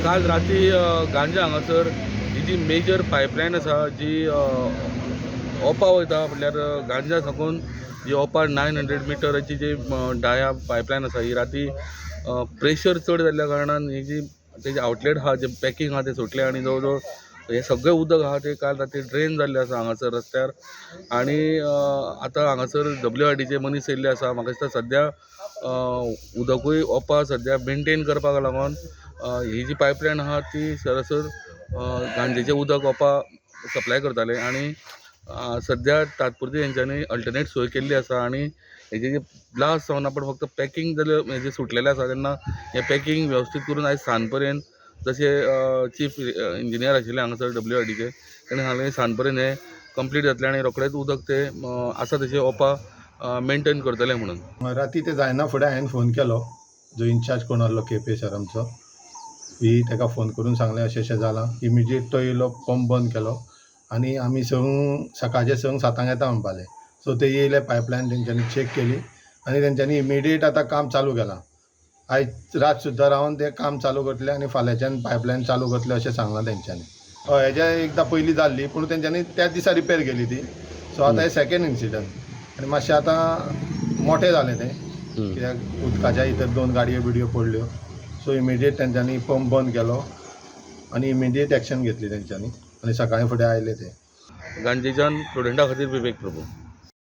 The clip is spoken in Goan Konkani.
काल राती गांजा हांगासर ही जी मेजर पायपलायन आसा जी ओपा वयता, म्हणल्यार गांजा साकून जी ओपा 900 मिटराची जी डाया पायपलायन आसा, ही राती प्रेशर चड जाल्ल्या कारणान ही जी तेजे आवटलेट आहा, जे पॅकींग आहा तें सुटलें आनी जवळ जवळ हें सगळें उदक आहा तें काल राती ड्रेन जाल्लें आसा हांगासर रस्त्यार. आनी आतां हांगासर WRDचे मनीस येयल्ले आसा. म्हाका दिसता सद्या उदकूय ओपा सद्या मेनटेन करपाक लागून ही जी पायपलायन आहा ती सरासर गांजेचें उदक ओपा सप्लाय करताले आनी सद्या तात्पुरती तेंच्यांनी अल्टरनेट सोय केल्ली आसा. आनी हेजे जे ब्लास्ट जावन आपण फक्त पॅकींग जालें, हेजें सुटलेलें आसा तेन्ना हें पॅकींग वेवस्थीत करून आयज सांज पर्यंत, जशें चीफ इंजिनियर आशिल्ले हांगासर WRDचे, तेणें सांगलें सांज पर्यंत हें कंप्लीट जातलें आनी रोखडेंच उदक तें आसा तशें ओपा मेनटेन करतले म्हणून. राती ते जायना फुडें हांवें फोन केलो, जो इन्चार्ज कोण आहलो केपें सर आमचो ही, ताका फोन करून सांगलें अशें अशें जालां. इमिजिएट तो येयलो, पंप बंद केलो आनी आमी संक सकाळचे संक 7 येता म्हणपाले. सो ते येयले, पायपलायन तेंच्यांनी चॅक केली आनी तेंच्यांनी इमिडिएट आतां काम चालू केलां. आयज रात सुद्दां रावन ते काम चालू करतले आनी फाल्यांच्यान पायपलायन चालू करतले अशें सांगलां तेंच्यांनी. हय, हेज्या एकदां पयलीं जाल्ली, पूण तेंच्यांनी त्याच दिसा रिपेर केली ती. सो आतां हें सेकेंड इन्सिडंट आनी मातशें आतां मोठें जालें तें, कित्याक उदकाच्या भितर दोन गाडयो बिडयो पडल्यो. सो इमिडिएट तेंच्यांनी पंप बंद केलो आनी इमिडिएट एक्शन घेतली तेंच्यांनी आनी सकाळीं फुडें आयले ते. गांजेच्यान प्रुडंटा खातीर विवेक प्रभू.